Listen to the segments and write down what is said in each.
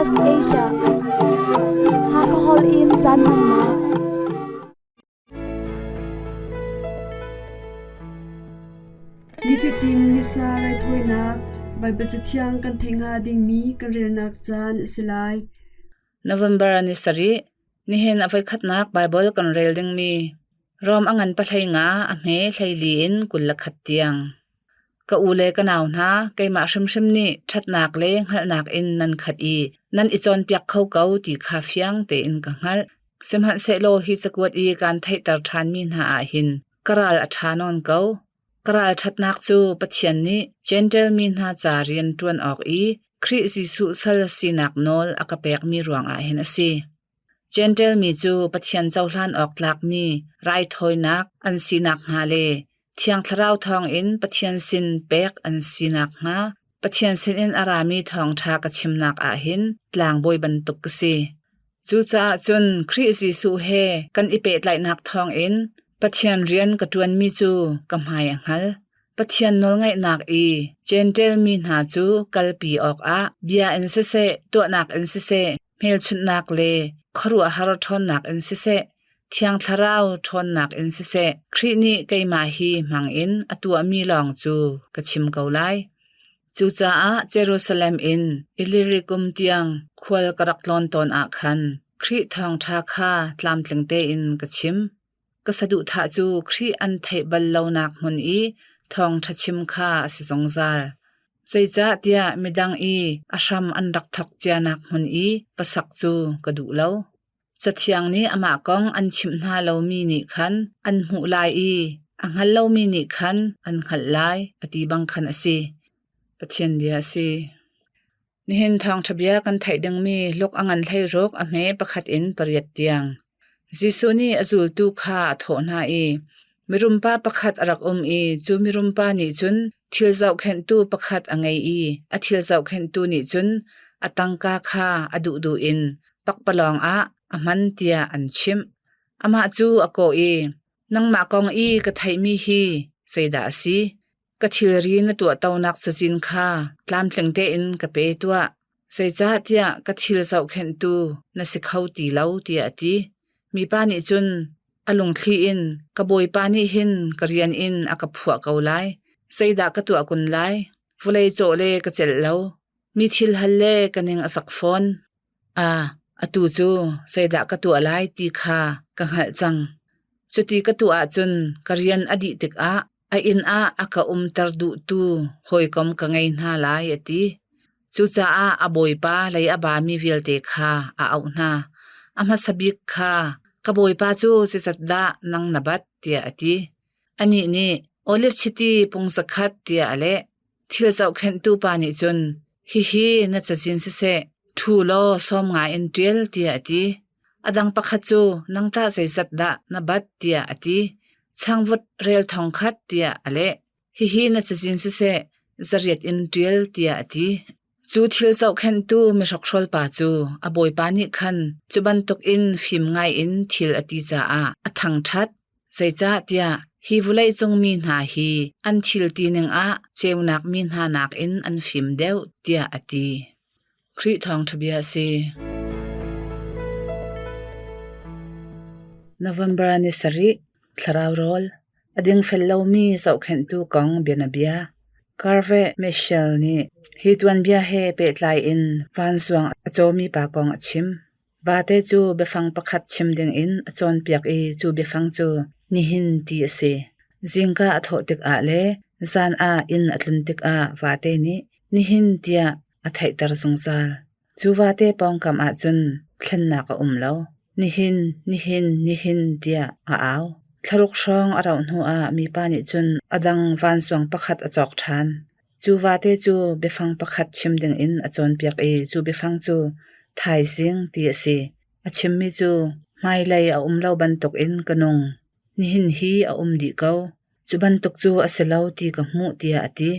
SBS Asia. Hakahol in caan hmannak. Nifatin Missa raithawinak Baibal Cathiang kan theih hnga dingmi kan relnak caan a si lai. November ni sarih, nihin a voikhatnak Baibal kan rel dingmi Rom a ngan pahlei nga a hme hleili in 21 tiang. Ka u le ka nau hna, keimah hrimhrim nih ṭhatnak le hngalhnak in nan khat i nan i cawnpiak kho ko ti kha fiang tein ka hngalh. Sihmanhsehlaw hi cakuat i kaan theihter ṭhanmi hna ah hin ka ral a ṭha nawn ko. Ka ralṭhatnak cu Pathian nih Jentail mi hna ca rian ṭuan awk i Khrih Jesuh sal sinak nawl a ka pekmi ruangah hin a si. Jentail mi cu Pathian cohlan awk tlakmi raithawinak an si nakhnga le Thiang Thlarau thawngin Pathian sin pek an si nakhnga Pathian sinin a rami thawngṭha ka chimnak ah hin tlangbawi bantuk ka si. Cucaah cun Khrih Jesuh he kan i pehtlaihnak thawngin Pathian rian ka ṭuanmi cu ka hmai a hngal. Pathian nawlngaihnak i Jentail mi hna cu kalpi awkah bia in siseh, tuahnak in siseh, hmelchunhnak le khuaruahhar ṭhawnnak in siseh, Thiang Thlarau ṭhawnnak in siseh, Khrih nih keimah hi hmangin a tuahmi lawng cu ka chim ko lai. Cucaah Jerusalem in Illyricum tiang khual ka rak tlawn tawn ah khan Khrih thawngṭha kha tlamtling tein ka chim. Ka saduhthah cu Khrih an theih bal lonak hmun i thawngṭha chim kha a si zungzal. Zeicahtiah midang i a hram an rak thawk cianak hmun i pasak cu ka duh lo. Cathiang nih amah kong an chimh hna lomi nih khan an hmuh lai i a hngal lomi nih khan an hngalh lai, a ti bang khan a si. Pathian bia a si. Nihin thawngṭha bia kan theih dingmi luk a ngan hleiruk a hme pakhat in pariat tiang. Jesuh nih a zultu kha a thawh hna i, Mirumpa pakhat a rak um i cu mirumpa nih cun thil zohkhenhtu pakhat a ngei i a thil zohkhenhtu nih cun a tangka kha a duhduh in pakpalawng ah a hman tiah an chimh. Amah cu a kawh i, Nangmah kong i ka theihmi hi zeidah a si? Ka thilri na tuahtonak cazin kha tlamtling tein ka pe tuah. Zeicahtiah ka thil zohkhenhtu na si kho ti lo, tiah a ti. Mipa nih cun a lungthli in, Ka bawipa nih hin ka rian in a ka phuah ko lai. Zeidah ka tuah kun lai? Vawlei cawh le ka celh lo. Mi thil hal le ka ning a sak fawn. Ah, atu cu zeidah ka tuah lai ti kha ka hngalh cang. Cuti ka tuah ahcun ka rian a dih tikah a inn ah a ka umter duhtu hawikom ka ngei hna lai, a ti. Cucaah a bawipa lei a bami vialte kha a auh hna. A hmasa bik kha, Ka bawipa cu zeizat dah nang na bat? tiah a ti. Anih nih, Oliv chiti pung zakhat, tiah a leh. Thil zohkhenhtu pa nih cun, Hihi na cazin siseh, ṭhu law sawm nga in ṭial, tiah a ti. A dang pakhat cu, Nang tah zeizat dah na bat, tiah a ti. Changvut rel thong khat, tiah a leh. Hihi na cazin siseh, zariat in ṭial, tiah a ti. Cu thil zohkhenhtu mihrokhrol pa cu a bawipa nih khan cu bantukin fim ngaiin thil a ti caah a thangṭhat. Zeicahtiah hi vawleicung mi hna hi an thil tining ah ceunak mi hna nakin an fim deuh, tiah a ti. Khrih thawngṭha bia a si. November ni sarih, Thlarau rawl, a dingfel lomi zohkhenhtu kong bianabia. Carve Michel nih hi tuanbia he pehtlai in vanzuang a cawmi pa kong a chim. Vate cu biafang pakhat chim dingin a cawnpiak i cu biafang cu nihin ti a si. Zingka a thawh tikah le zan ah inn a tlun tikah vate nih nihin tiah a theihter zungzal. Cu vate pawngkam ahcun thlennak a um lo. Nihin, nihin, nihin tiah a au. Thlaruk hrawng a rauh hnuah mipa nih cun a dang vanzuang pakhat a cawk ṭhan. Cu vate cu biafang pakhat chim dingin a cawnpiak i cu biafang cu thaizing ti a si. A chimmi cu hmailei a um lo bantukin ka nung. Nihin hi a um dih ko. Cu bantuk cu a si lo ti ka hmuh tiah a ti.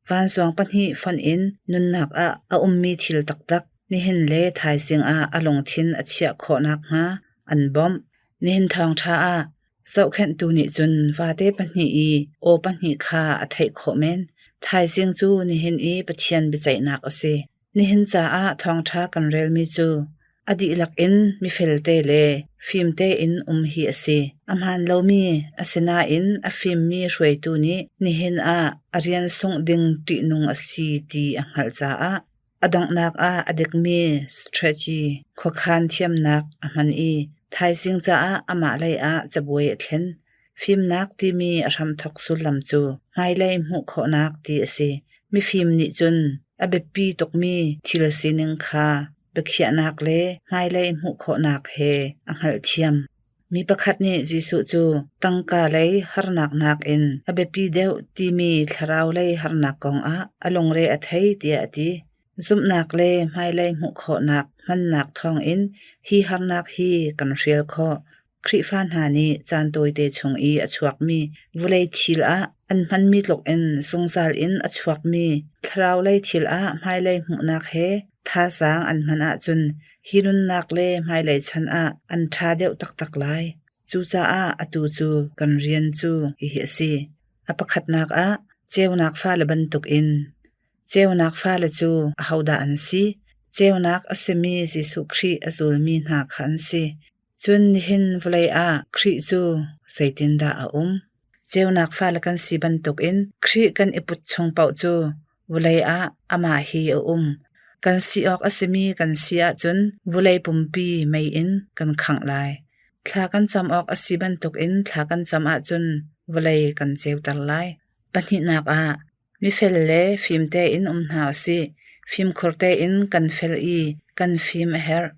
Vanzuang pahnih fonh in nunnak ah a ummi thil taktak nihin le thaizing ah a lungthin a chiah khawh nakhnga an bawmh. Nihin thawngṭha ah zohkhenhtu nih cun vate pahnih i aw pahnih kha a theih khawh men. Thaizing cu nihin i Pathian biaceihnak a si. Nihin caah thawngṭha kan relmi cu a dihlak in mifelte le fimte in um hi a si. A hmaan lomi asinain a fimmi hruaitu nih nihin ah a rian sungh ding ṭihnung a si ti a hngalh caah a donghnak ah a dikmi strategy khuakhan thiamnak a hman i thaizing caah amah lei ah cabuai a thlen. Fimnak timi a hramthawk sullam cu hmailei hmuh khawhnak ti a si. Mifim nih cun a biapi tukmi thil sining kha biakhiahnak le hmailei hmuh khawhnak he a hngalhthiam. Mi pakhat nih Jesuh cu tangka lei harnak nakin a biapi deuh timi thlaraulei harnak kongah a lungre a thei tiah a ti. Zumhnak le hmailei hmuh khawhnak hmannak thawngin hi harnak hi kan hrial khawh. Khrihfa hna nih caan tawite chung i a chuakmi vawlei thil ah an hmanmi tlukin zungzal in a chuakmi thlaraulei thil ah hmailei hmuhnak he thazaang an hman ahcun hi nunnak le hmailei chan ah an ṭha deuh taktak lai. Cucaah atu cu kan rian cu hihi a si. A pakhatnak ah, ceunak fale bantukin Ceunak fale cu ahodah an si? Ceunak a simi Jesuh Khrih a zulmi hna kha an si. Cun nihin vawlei ah Khrih cu zeitindah a um? Ceunak fale kan si bantukin Khrih kan i put chung paoh cu vawlei ah amah hi a um. Kan si awk a simi kan si ahcun vawlei pumpi mei in kan khangh lai. Thla kan cam awk a si bantukin thla kan cam ahcun vawlei kan ceuter lai. Pahnihnak ah, Mifel le fim tein um hna usih. Fimkhur tein kan fel i kan fim a herh.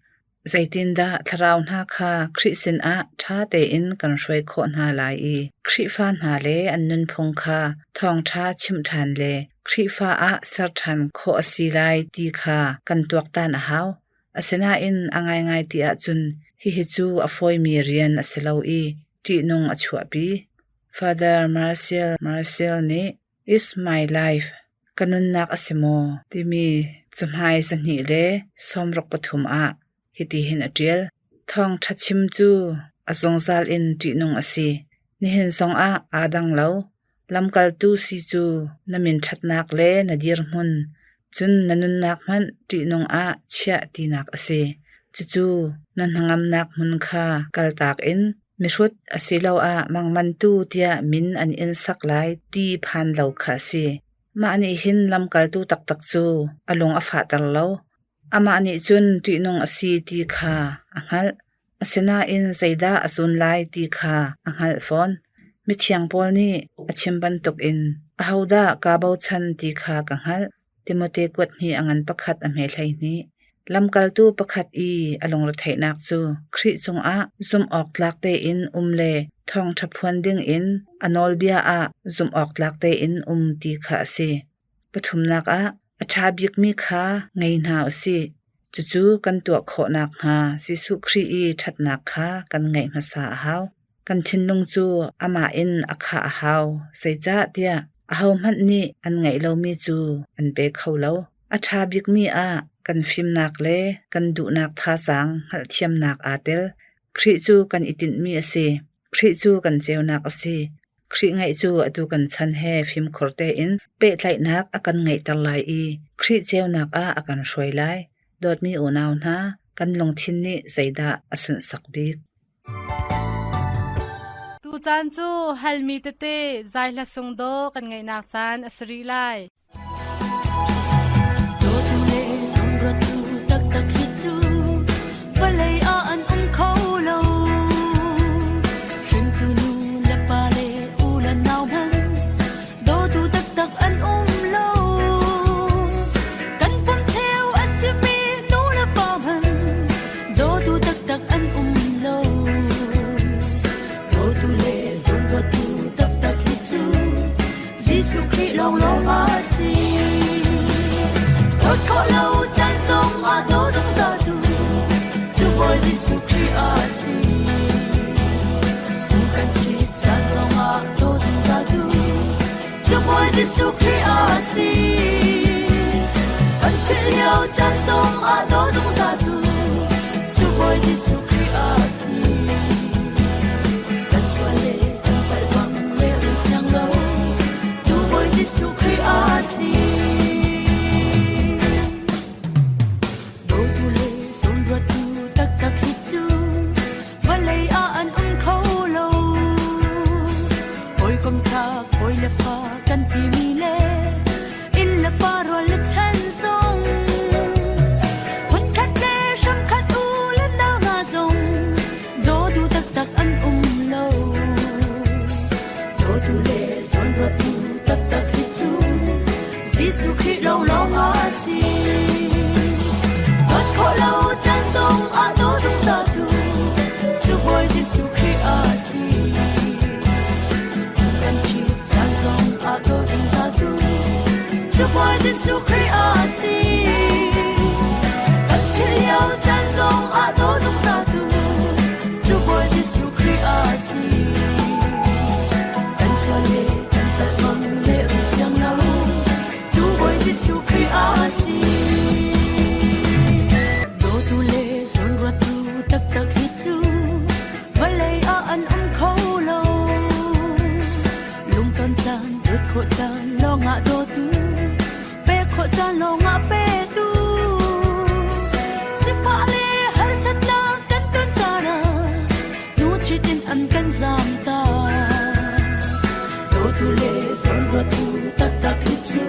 Zeitindah thlarau hna kha Khrih sinah ṭha tein kan hruai khawh hna lai i Khrihfa hna le an nunphung kha thawngṭha chimh ṭhan le Khrihfa ah ser ṭhan khawh a si lai ti kha kan tuaktan a hau. Asinain a ngaingai ti ahcun hihi cu a fawimi rian a si lo i ṭihnung a chuahpi. Father Marcel Marcel nih Is My Life, Ka Nunnak A Si Maw? timi cahmai 263 ah hitihin a ṭial. Thawngṭha chim cu a zungzal in ṭihnung a si. Nihin zongah aa dang lo. Lamkaltu si cu na min ṭhatnak le na dirhmun, cun na nunnak hmanh ṭihnung ah chiah tinak a si. Cucu na hnangamnak hmun kha kaltak in mihrut asiloah mangmantu tiah min an in sak lai ti phan lo kha a si. Mah nih hin lamkaltu taktak cu a lung a fahter lo. Amah nih cun ṭihnung a si ti kha a hngalh. Asinain zeidah a zun lai ti kha a hngalh fawn. Mithiang Paul nih a chim bantukin ahodah kaa bochan ti kha ka hngalh. Timote kuat hnih a ngan pakhat a hme 12. Lamkaltu pakhat i a lungretheihnak cu Khrih cungah zumhawktlak tein um le thawngṭha phuan dingin a nawlbia ah zumhawktlak tein um ti kha a si. Pathumnak ah, a ṭha bikmi kha ngei hna u sih. Cucu kan tuah khawh nakhnga Jesuh Khrih i ṭhatnak kha kan ngeih hmasa a hau. Kan thinlung cu amah in a khah a hau, zeicahtiah ahohmanh nih an ngeih lomi cu an pe kho lo. A ṭha bikmi ah kan fimnak le kan duhnak thazaang hngalhthiamnak aa tel. Khrih cu kan i tinhmi a si. Khrih cu kan ceunak a si. Khrih ngaih cu atu kan chan he fimkhur tein pehtlaihnak a kan ngeihter lai i Khrih ceunak ah a kan hruai lai. Dawtmi unau hna, kan lungthin nih zeidah a sunhsak bik? Tucaan cu halmi tete zaihla sungdaw kan ngeihnak caan a si rih lai. Dawtu le zawnruattu taktak hi cu vawlei ah an um kho lo. Hringtu nu le pa le u le nau hmanh dawtu taktak an um lo. Kan pum cheu a simi nu le pa hmanh dawtu taktak an um lo. Dawtu le zawnruattu taktak hi cu Jesuh Khrih lawnglawng a si. Dawt khawh lo caan zong ah daw zungzal tu cu Bawi Jesuh Khrih a si. Tu kan chit caan zong ah daw zungzal tu cu Bawi Jesuh Khrih a si. Kan thil lio caan zong ah daw zungzal tu cu Bawi Jesuh Khrih a si. Kan sual le kan palh bang le siang lo tu Bawi Jesuh Khrih a si. Jesuh Khrih a si. Kan philh lio caan zong ah daw zungzal tu cu Bawi Jesuh Khrih a si. Kan sual le kan palh bang le um siang lo tu Bawi Jesuh Khrih a si. Dawtu le zawnruattu taktak hi cu vawlei ah an um kho lo. Lungton caan, dawt khawh caan lawngah dawtu, pek khawh caan lawngah petu. Sifah le harsatnak kan ton caan ah hnuchit in an kan zamta. Dawtu le zawnruattu taktak hi cu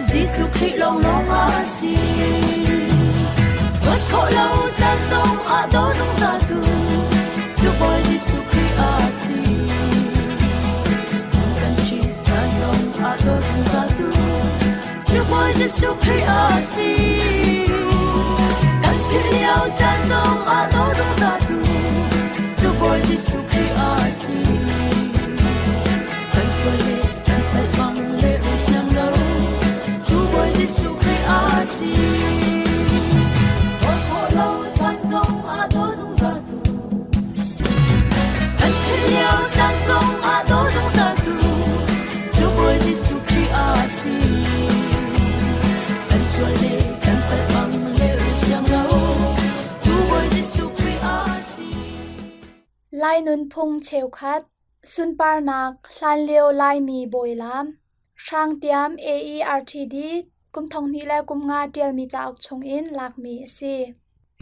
Jesuh Khrih lawnglawng a si. Dawt khawh lo caan zong ah daw zungzal tu cu Bawi Jesuh Khrih a si. Hmun kan chit caan zong ah daw zungzal tu cu Bawi Jesuh Khrih a si. Kan philh lio caan zong ah daw zungzal tu cu Bawi Jesuh Khrih a si. Kan sual le kan palh bang le um siang lo tu Bawi Jesuh Khrih a si. Dawt khawh lo caan zong ah daw zungzal tu kan philh lio caan zong ah daw zungzal tu cu Bawi Jesuh Khrih a si. Kan sual le kan palh bang le um siang lo tu Bawi Jesuh Khrih a si. Lai nunphung cheukhat Sunparnak Hlanlio Laimi bawilaam Hrangtiam AERTD kum 2005 ṭialmi cauk chungin lakmi a si.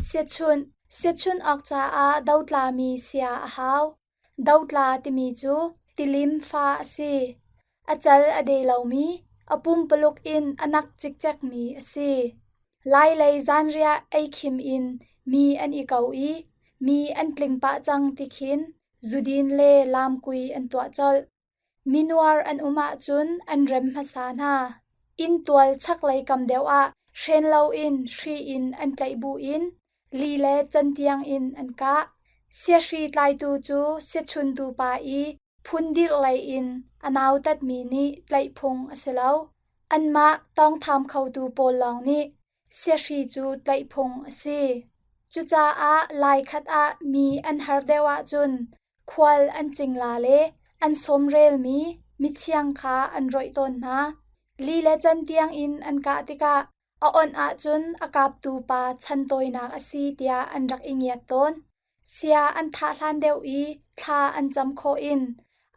Siachunh Siachunh awk caah dotlami sia a hau. Dotla timi cu tilim fa a si. A cal a de lomi, a pumpaluk in a nak cikcekmi a si. Lailei zanriah ei khim in mi an i ko i mi an tling pah cang ti khin zudin le lamkui an tuah colh. Minuar an um ahcun an rem hmasa hna. Inntual chaklei kam deuh ah hren loin hri in an tlaih buin li le cantiang in an kah. Siahri tlaitu cu siachuntu pa i phundirh lei in a nautatmi nih tlaih phung a si lo. Anmah tawngtham khotu pawl lawng nih siahri cu tlaih phung a si. Cucaah laikhat ah mi an har deuh ahcun khual an cingla le an sawmrelmi mithiang kha an roih tawn hna. Li le cantiang in an kah tikah a onh ahcun a kaptu pa chantawinak a si tiah an rak i ngiat tawn. Sia an thah hlan deuh i thla an cam khawh in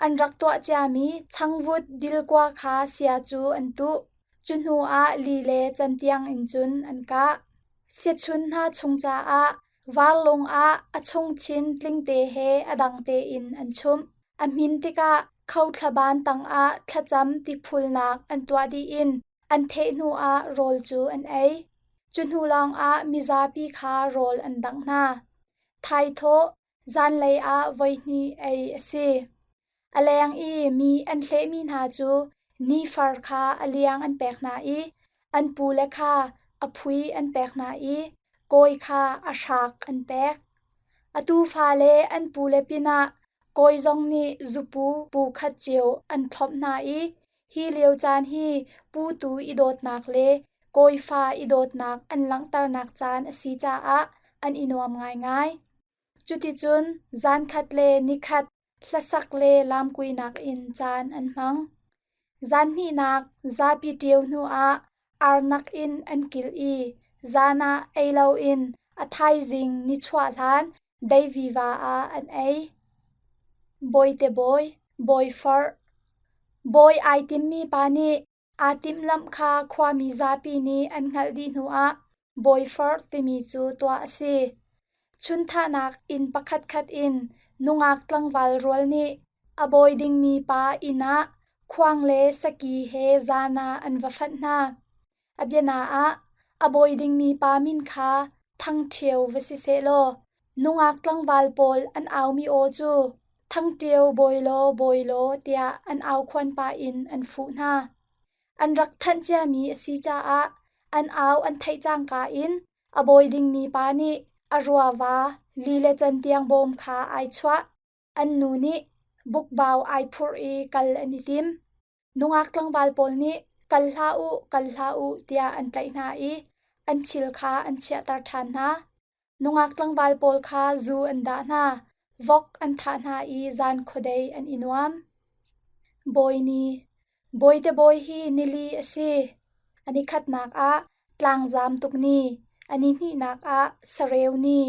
an rak tuah ciami changvut dilkua kha sia cu an tuh. Cu hnu ah li le cantiang in cun an kah. Siachun hna chung caah varlung ah a chungchin tlingte he a dang tein an chumh. A hmin tikah khothlaban tangah thlacam tiphulnak an tuah dih in an theh hnu ah rawl cu an ei. Cu hnu lawngah mizapi kha rawl an dangh hna. Thaithawh zanlei ah voihnih ei a si. A leng i mi an hlehmi hna cu nifar kha a liang an pek hna i an pule kha a phui an pek hna i kawi kha a hrak an pek. A tuufale an pule pinah kawi zong nih zupu pu khat cio an thlawmh hna i Hi lio caan hi putu i dawtnak le kawifa i dawtnak an langhternak caan a si caah an i nuam ngaingai. Cuticun zankhat le nikhat hlasak le lamkuinak in caan an hmang. Zan hnihnak zapi ṭio hnuah arnak in an kil i zan ah ei loin a thaizing nichuah hlan deiviva ah an ei. Bawite bawi, bawi forh. Bawi ai timmi pa nih aa timhlamh kha khuami zapi nih an hngalh dih hnuah bawi forh timi cu tuah a si. Chunthahnak inn pakhatkhat in nungak tlangval rual nih a bawi dingmi pa inn ah khuang le saki he zan ah an va fanh hna. A biana ah, a bawi dingmi pa min kha Thangṭhio va si sehlaw, nungak tlangval pawl an aumi aw cu Thangṭio bawi law bawi law tiah an aukhuan pah in an fuh hna. An rak thanh ciami a si caah an au an theih cangka in a bawi dingmi pa nih a ruava li le cantiang bawm kha ai chuah. An nu nih bukbau ai phurh i kal an i tim. Nungak tlangval pawl nih Kal hlah u, kal hlah u, tiah an tlaih hna i an thil kha an chiahter ṭhan hna. Nungak tlangval pawl kha zu an dah hna, vok an thah hna i zan khuadei an i nuam. Bawi ni. Bawite bawi hi nili a si. A nikhatnak ah tlangzam tuk ni, a nihnihnak ah sareu ni,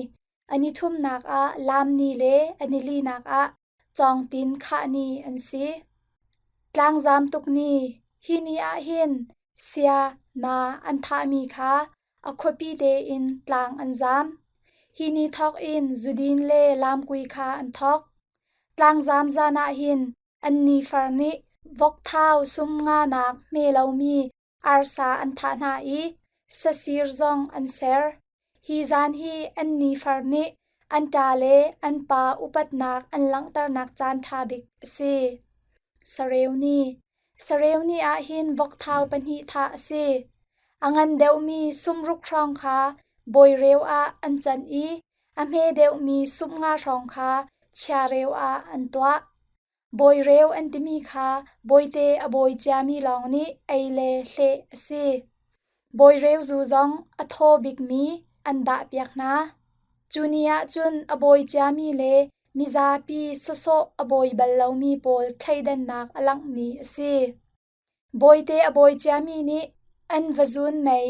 a nithumnak ah laam ni le a nilinak ah cawngtin khah ni an si. Tlangzam tuk ni, hi ni ah hin sia, na an thahmi kha a khuapi tein tlang an zam. Hi ni thawk in zudin le lamkui kha an thawk. Tlangzam zan ah hin an nifar nih vokthau sum nga nak hme lomi arsa an thah hna i sasir zong an ser. Hi zan hi an nifar nih an ṭa le an pa upatnak an langhternak caan ṭha bik a si. Sareu ni. Sareu ni ah hin vokthau pahnih thah a si. A ngan deuhmi sumruk hrawng kha bawireu ah an can i a hme deuhmi sumnga hrawng kha chiareu ah an tuah. Bawireu an timi kha bawite a bawi ciami lawng nih ei le hleh a si. Bawireu zu zong a thaw bikmi an dahpiak hna. Cu ni ah cun a bawi ciami le mizapi sawsawh a bawi bal lomi pawl thleidannak a langh ni a si. Bawite a bawi ciami nih an va zun mei,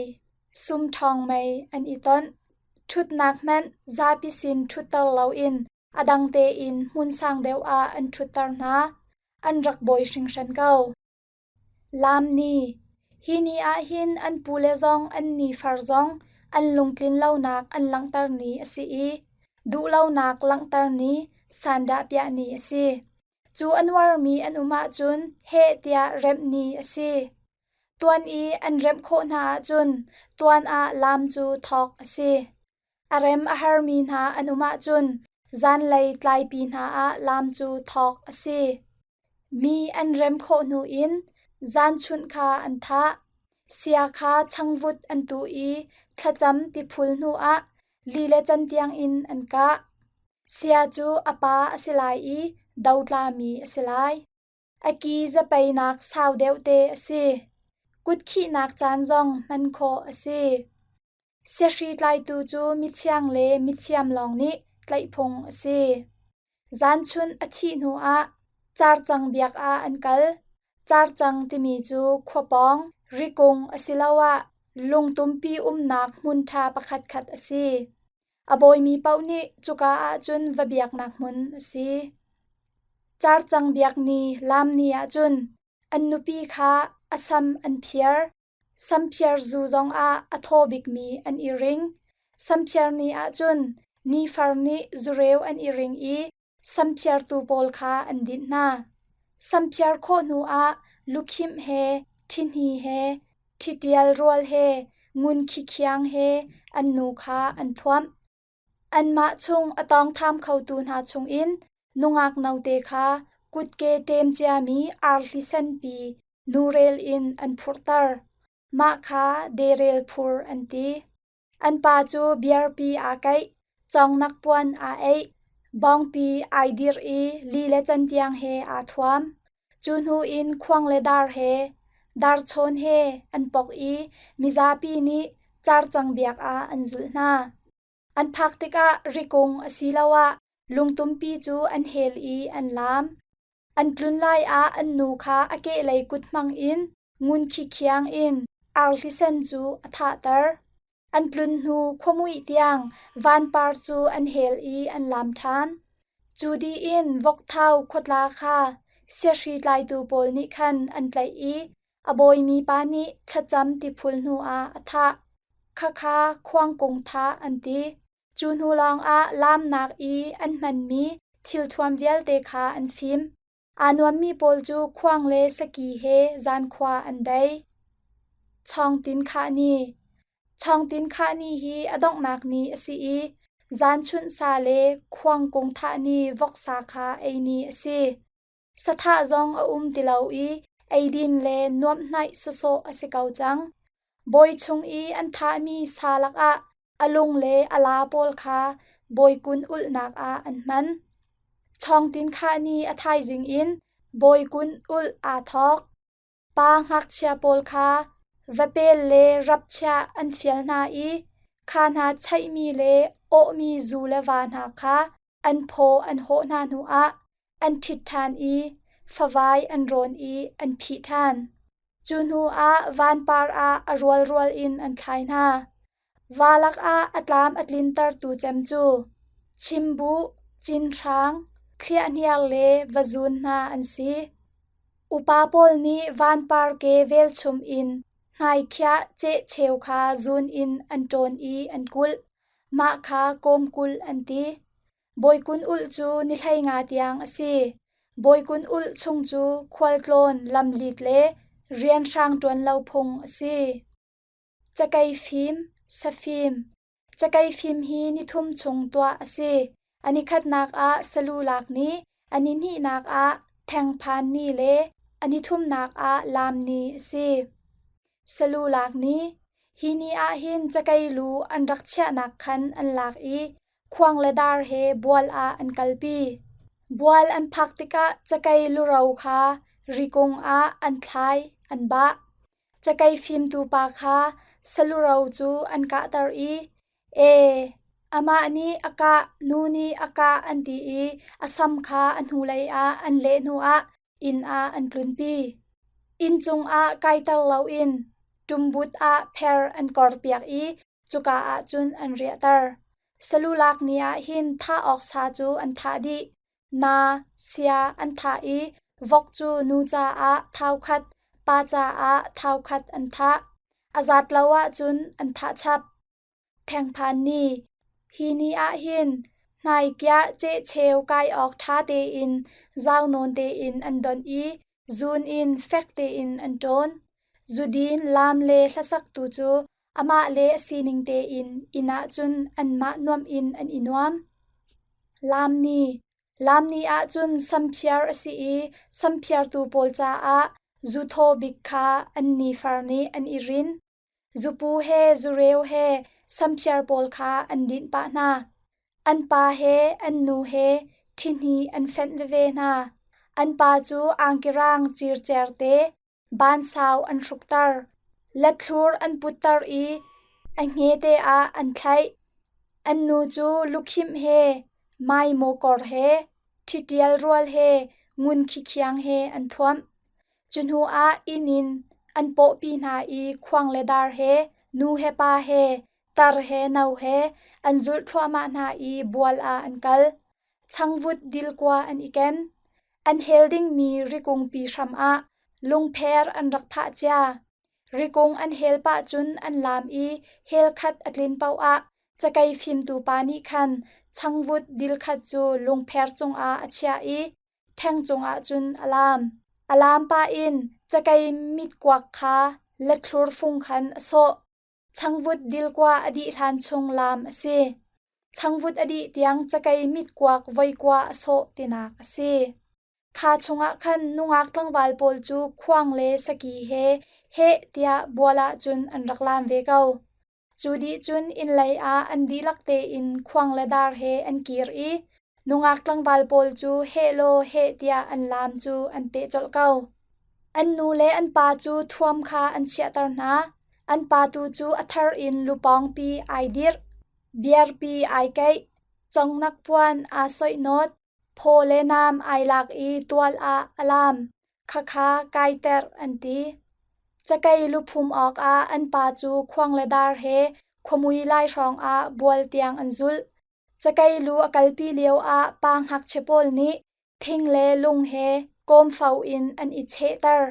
sumṭhawng mei an i tonh. Ṭhutnak hmanh zapi sin ṭhutter loin a dang tein hmun sang deuh ah an ṭhutter hna. An rak bawi hringhran ko. Laam ni. Hi ni ah hin an pule zong an nifar zong an lungtlin lonak an langhter ni a si i duhlonak langhter ni, sandahpiah ni a si. Cu a nuarmi an um ahcun heh tiah remh ni a si. Tuan i an remh khawh hna ahcun tuan ah laam cu thawk a si. A rem a harmi hna an um ahcun zanlei tlaipi hna ah laam cu thawk a si. Mi an rem khawh hnu in zanchunh kha an thah. Sia kha changvut an tuh i thlacam tiphul hnuah li le cantiang in an kah. Sia cu a pa a si lai i dotlami a si lai. A ki zapeinak sau deuh te a si. Kutkhihnak caan zong hman khawh a si. Siahri tlaitu cu mithiang le mithiam lawng nih tlaih phung a si. Zanchun a thih hnuah carcang biak ah an kal. Carcang timi cu khua pawng, rikung asiloah lungtumpi umnak hmun ṭha pakhatkhat a si. A bawimi paoh nih cuka ah cun va biaknak hmun a si. Carcang biak ni laam ni ah cun an nupi kha a sam an phiar. Samphiar zu zongah a thaw bikmi an i ring. Samphiar ni ahcun nifar nih zureu an i ring i samphiartu pawl kha an dinh hna. Samphiar khawh hnuah lukhimh he, ṭhihni he, ṭhitial rual he, ngun khikhiang he an nu kha an thuamh. Anmah chung a tawngtham khotu hna chungin nungak note kha kutke ṭem ciami arhli senpi nurel in an phurhter. Mah kha derel phur an ti. An pa cu biarpi aa kaih, cawngnak puan aa eih, bawngpi ai dirh i li le cantiang he aa thuam. Cu hnu in khuang le dar he, darchawn he an pok i mizapi nih carcang biak ah an zulh hna. An phak tikah rikung asiloah lungtumpi cu an hel i an laam. An tlun lai ah an nu kha a kehlei kut hmang in ngun khikhiang in arhli sen cu a thahter. An tlun hnu khuamuih tiang vanpar cu an hel i an laam ṭhan. Cu dih in vokthau khuatla kha siahri tlaitu pawl nih khan an tlaih i a bawimi pa nih thlacam tiphul hnuah a thah. Khakha khuangkung thah an ti. Cu hnu lawngah laamnak i an hmanmi thilthuam vialte kha an fim. Aa nuammi pawl cu khuang le saki he zankhua an dei. Chawngtin khah ni. Chawngtin khah ni hi a donghnak ni a si i zanchunh sa le khuangkung thah ni voksa kha ei ni a si. Sathah zong a um ti lo i eidin le nuamhhnaih sawsawh a si ko cang. Bawi chung i an thahmi sa lakah a lung le a la pawl kha bawikun ulhnak ah an hman. Chawngtin khah ni a thaizing in bawikun ulh aa thawk. Pa ngakchia pawl kha vapel le rapchiah an fial hna i kha hna chaihmi le awhmi zu le va hna kha an phaw an hawh hna hnuah an ṭhit ṭhan i favai an rawn i an phih ṭhan. Cu hnuah vanpar ah a rualrual in an thlai hna. Va lakah a tlam a tlintertu cem cu chimbuh, cinhrang, thliahhniar le vazun hna an si. Upa pawl nih vanpar ke velchum in hnaikhiah cehcheu kha zun in an ṭawn i an kulh. Mah kha kawmkulh an ti. Bawikun ulh cu ni 15 tiang a si. Bawikun ulh chung cu khualtlawn, lamlit le rianhrang ṭuan lo phung a si. Cakei fim, safim. Cakei fim hi nithum chung tuah a si. A nikhatnak ah salu lak ni, a nihnihnak ah thengphan ni le a nithumnak ah laam ni a si. Salu lak ni, hi ni ah hin cakei lu an rak chiahnak khan an lak i khuang le dar he bual ah an kalpi. Bual an phak tikah cakei luro kha rikung ah an thlai, an bah. Cakei fimtu pa kha saluro cu an kahter i, Ee, amah nih a kah, nu nih a kah an ti i a sam kha a hnulei ah an leh hnuah inn ah an tlunpi. Inn cungah kaiter loin ṭumbut ah pher an korpiak i cuka ah cun an riahter. Salulak ni ah hin thah awk sa cu an thah dih. Na, sia an thah i vok cu nu caah thau khat, pa caah thau khat an thah. A zat lo ahcun an thah chap. Thengphan ni, hi ni ah hin hnaikiah cehcheu kai awk ṭha tein zau nawn tein an donh i zun in fek tein an ṭawn. Zudin, laam le hlasak tu cu amah le a sining tein inn ah cun anmah nuamh in an i nuam. Laam ni, laam ni ah cun samphiar a si i samphiartu pawl caah zuthaw bik kha an nifar nih an i rin. Zupu he zureu he samphiar pawl kha an dinh pah hna. An pa he an nu he ṭhihni an fenh veve hna. An pa cu angkirang circer te bansau an hrukter. Lathlur an putter i a hngete ah an thlaih. An nu cu lukhimh he maimawkor he ṭhitial rual he ngun khikhiang he an thuamh. Cu hnuah inn in an pawhpi hna i khuang le dar he, nu he pa he, tar he no he an zulh thluahmah hna i bual ah an kal. Changvut dilkua an i ken. An hel dingmi rikungpi hram ah lungpher an rak phah cia. Rikung an hel pah cun an laam i hel khat a tlin paoh ah cakei fimtu pa nih khan changvut dil khat cu lungpher cungah a chiah i ṭheng cungah cun a laam. A laam pah in cakei mitkuak kha lathlur fung khan a sawh. Changvut dilkua a dih hlan chung laam a si. Changvut a dih tiang cakei mitkuak voikua a sawh tinak a si. Kha chungah khan nungak tlangval pawl cu khuang le saki he heh tiah bual ah cun an rak laam ve ko. Cu dih cun inn lei ah an dihlak tein khuang le dar he an kir i nungak tlangval pawl cu heh law heh tiah an laam cu an peh colh ko. An nu le an pa cu thuam kha an chiahter hna. An pa tu cu a thar in lupawngpi ai dirh, biarpi ai keih, congnak puan aa soihnawt, phaw le naam ai lak i tual ah a laam. Khakha kaiterh an ti. Cakei luphum awkah an pa cu khuang le dar he khuamui lai hrawngah bual tiang an zulh. Cakei lu a kalpi lioah pa ngakchia pawl nih thing le lung he kawmfo in an i chehter.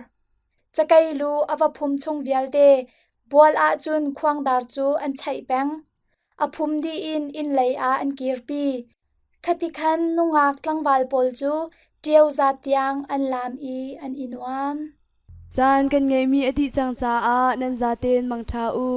Cakei lu a va phum chung vialte bual ahcun khuangdar cu an chaih peng. A phum dih in inn lei ah an kirpi. Khati khan nungak tlangval pawl cu ṭio zat tiang an laam i an i nuam. Caan kan ngeihmi a dih cang caah nan zaten mangṭha u.